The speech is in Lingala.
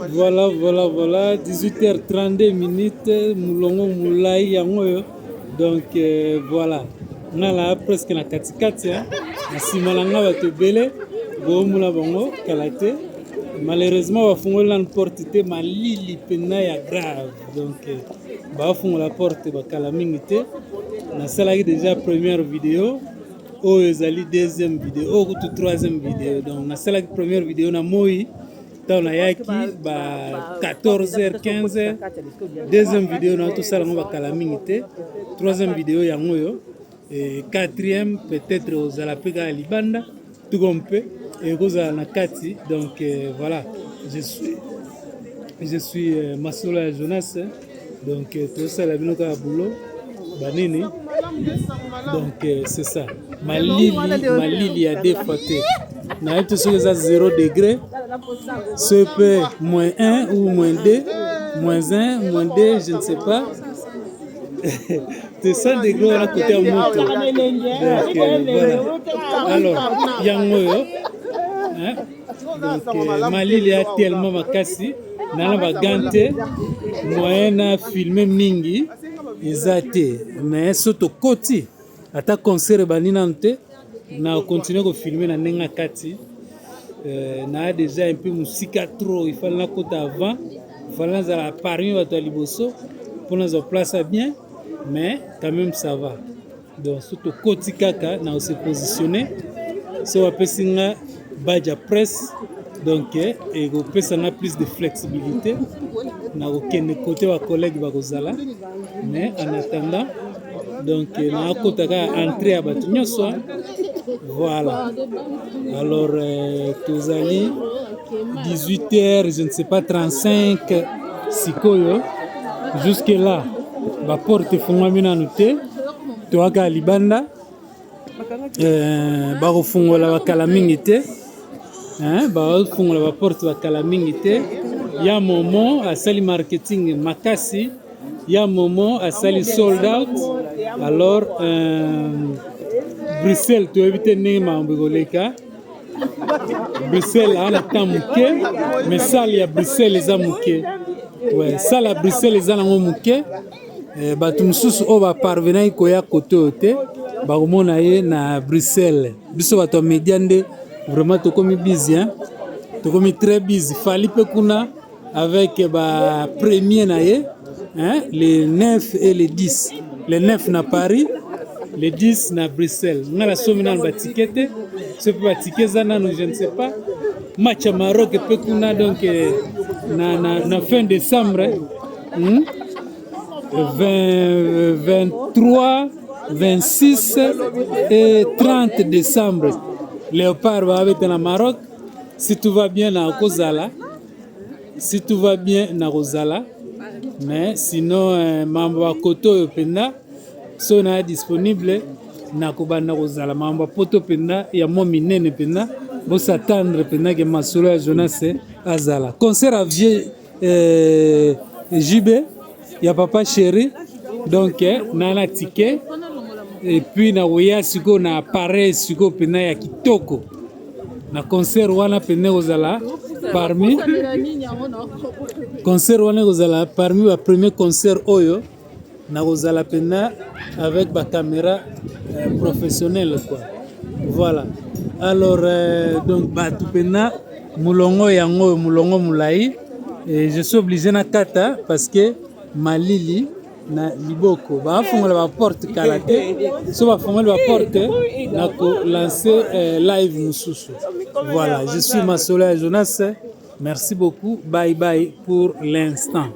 Voilà, voilà, voilà, 18h32 minutes, mulongo mulayi yango oyo. Donc euh, voilà, nga na presque na katikati, hein. Na nsima na nga bato ebele boomona bango kala te. Malheureusement bafungoli nanu porte te, malili mpenza ya grave. Donc euh, bafungola porte bakala mingi te. Nasalaki déjà première vidéo oyo ezali deuxième vidéo oyo kutu troisième vidéo. Donc nasalaki première vidéo na moi ntango nayaki ba 14h 15h. Deuxième vidéo na tosala yango bakala mingi te. Troisième vidéo yango oyo, et quatrième peut-être ozala mpe kaka libanda tuko mpe ekozala na kati. Donc euh, voilà, je suis masolo ya Jonas. Donc euh, tosala bino kaka boulot banini. Donc euh, c'est ça, malili malili ya deux fois te. Nayebi te soki eza 0 degré, soki mpe moins 1 ou moins 2, moins 1, moins 2, je ne sais pas te, 100 degré wana kote ya moto. Donc euh, voilà, alors yango oyo, hein? Donc euh, malili ya tellement makasi, nana ba gants te, moyen na filme mingi eza te. Mais so tokoti, ata concert ebandi nanu te, na continue kofilme na ndenge ya kati. euh, naa déjà un peu mosika trop, il fallait nakota avant, il fallait nazala parmi bato ya liboso mpo nazwa place ya bien, mais quand même ça va. Donc so tokoti kaka na kose positionne, so bapesi nga badge ya presse, donc ekopesa nga plus de flexibilité na kokende kote bacollègue bakozala. Mais en attendant, donc nakota kaka entrée ya bato nyonso. Voilà, alors euh, tozali 18 heures, je ne sais pas, 35 sikoyo. Jusque là baporte efungwami nanu te, toyaka libanda. euh, bakofungola bakala mingi te, bakofungola baporte bakala mingi te. Ya Momo asali marketing makasi, ya Momo asali sold out. Alors euh, Bruxelles, toyebi te ndenge makambo ekoleka. Bruxelles aa na temps moke, mais salle ya Bruxelles eza moke. Ouais, salle ya Bruxelles eza nango moke. Eh, bato mosusu oyo baparvenaki koya kote oyo te, bakomona ye na Bruxelles. Biso bato ya média nde vraiment tokomi busy, hein? Tokomi très busy. Fally mpe kuna avec ba premier na ye, hein? Le 9 et le 10, le 9 na Paris, le 10 na Bruxelles. Nga nasomi nanu batike te, so mpe batike eza nanu, je ne sais pas. Match ya Maroc mpe kuna, donc na fin décembre, 20, 23, 26 et 30 décembre, Léopard babeta na Maroc. Si tout va bien, na kozala, si tout va bien, na kozala. Mais sinon euh, mambo ya koto oyo mpenza, so na disponible, nakobanda kozala mambo ya poto mpenza ya mwa minene mpenza. Bos'attendre mpenza ke masolo ya Jonas azala concert ya vieux euh, JB ya papa chéri. Donc eh, na ticket et puis nakoya sikoyo na appareil sikoyo mpenza ya kitoko na concert wana mpenza. Ekozala parmi concert wana, ekozala parmi ba premier concert oyo nakozala mpenza avec bacaméra euh, professionnelle quoi. Voilà, alors euh, donc bato mpenza molongo yango oyo, molongo molai, et je suis obligé na kata parce que malili na liboko. Bafungola baporte kala te, so bafungoli baporte, na kolance euh, live mosusu. Voilà, je suis Masolo ya Jonas. Merci beaucoup, bye bye pour l'instant.